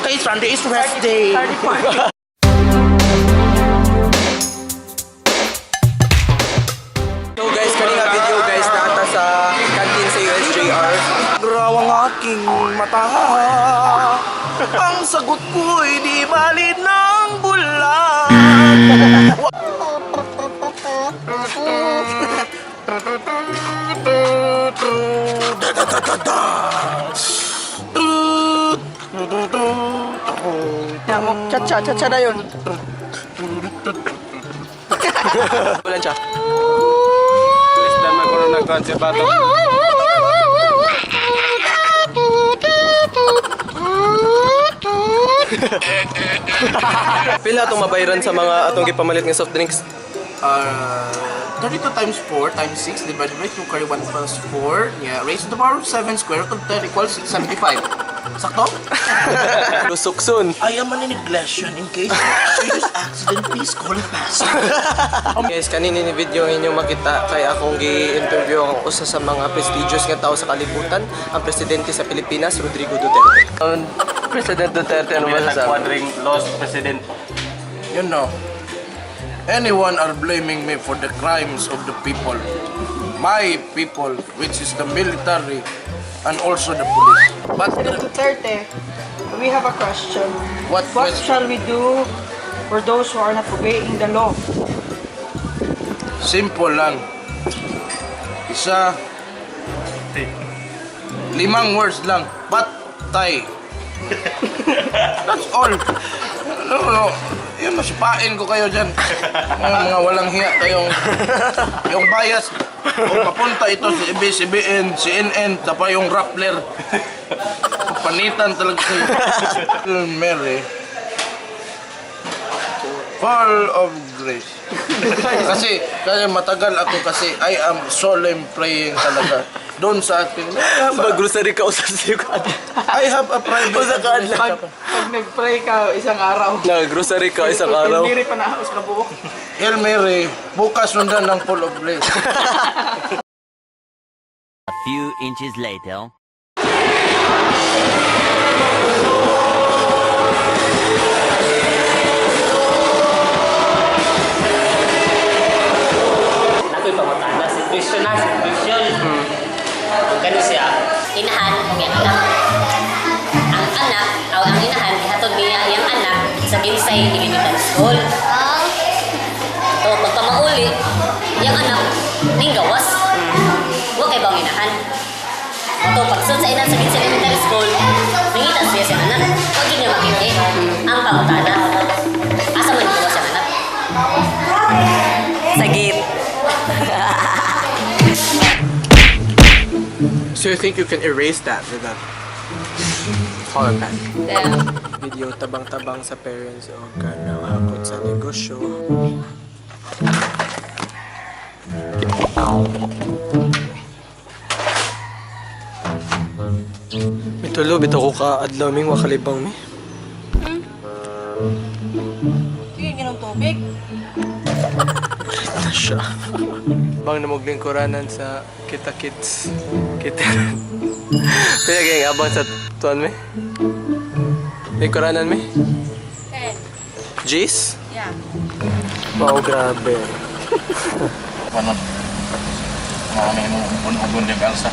Kay Sunday is rest day. So guys, kanina video guys, naata sa canteen sa USJR. Graw ang aking mata. Ang sagot ko'y di bali ng bulan. Chacha, chacha na yun. Wala siya. Less than man kuno nagkuhan si Bato. Pila atong mabayran sa mga atong gipamalit nga soft drinks? 32 times 4 times 6 divided by 2 carry 1 plus 4. Yeah, raised to the power of 7 square root of 10 equals 675. Sakto? Lusuksun. I am an neglection in case of serious accident, please call fast. Guys, kanina ni video inyong makita kay akong gi-interview ang usa sa mga prestigious nga tao sa kalibutan, ang presidente sa Pilipinas, Rodrigo Duterte. President Duterte, ano masasabi? Quadring lost president. You know, anyone are blaming me for the crimes of the people. My people, which is the military and also the police. But President Duterte, we have a question. What What question? shall we do for those who are not obeying the law? Simple lang. Isa, limang words lang. Patay. That's all. No. Yun, masipain ko kayo dyan. Mga walang hiya kayong yung bias. Kung papunta ito sa ABS-CBN, CNN, tapa yung Rappler. Panitan talaga kayo. Mary, full of grace. Kasi matagal ako kasi I am solemn praying talaga. Doon sa akin. Mag-grocery ka usa sa I have a private Usa ka adlaw. Pag nag-pray ka isang araw, Nag-grocery ka isang araw. Hindi rin pa nahaos ka buo. Hail Mary, bukas sundan ng full of grace. A few inches later. Nakoy pangutana, situation na, situation. Kung gano'n siya, Inahan ug iyang anak. Ang anak o ang inahan gihatod niya iyang anak sa Ginsay Elementary School. So pagpamauli, iyang anak ning gawas. Wa kay bang inahan. Ato pagsud sa inahan sa Ginsay Elementary School, nangita siya sa anak. Wa gyud niya makita ang pangutana. Asa man gawas ang anak? Sa gate. So you think you can erase that with a color pen? Yeah. Video tabang-tabang sa parents o kanang hakot sa negosyo. Mitulo, bitaw ko ka adlaw ming wakalibang mi. Sige, ginom tubig. Na siya. Bang namuglingkuranan sa Kita Kids. Kita. Pila kayong abang sa tuan mi? Lingkuranan mi? 10. Jace? Yeah. Wow, grabe. Panon. Mga may imong ugon-ugon din alsa.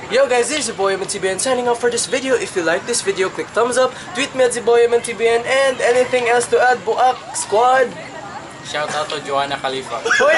Yo guys, this is your boy MNTBN signing off for this video. If you like this video, click thumbs up, tweet me at ZBoyMNTBN, and anything else to add, Buak Squad! Shout out to Joanna Khalifa. Hoy!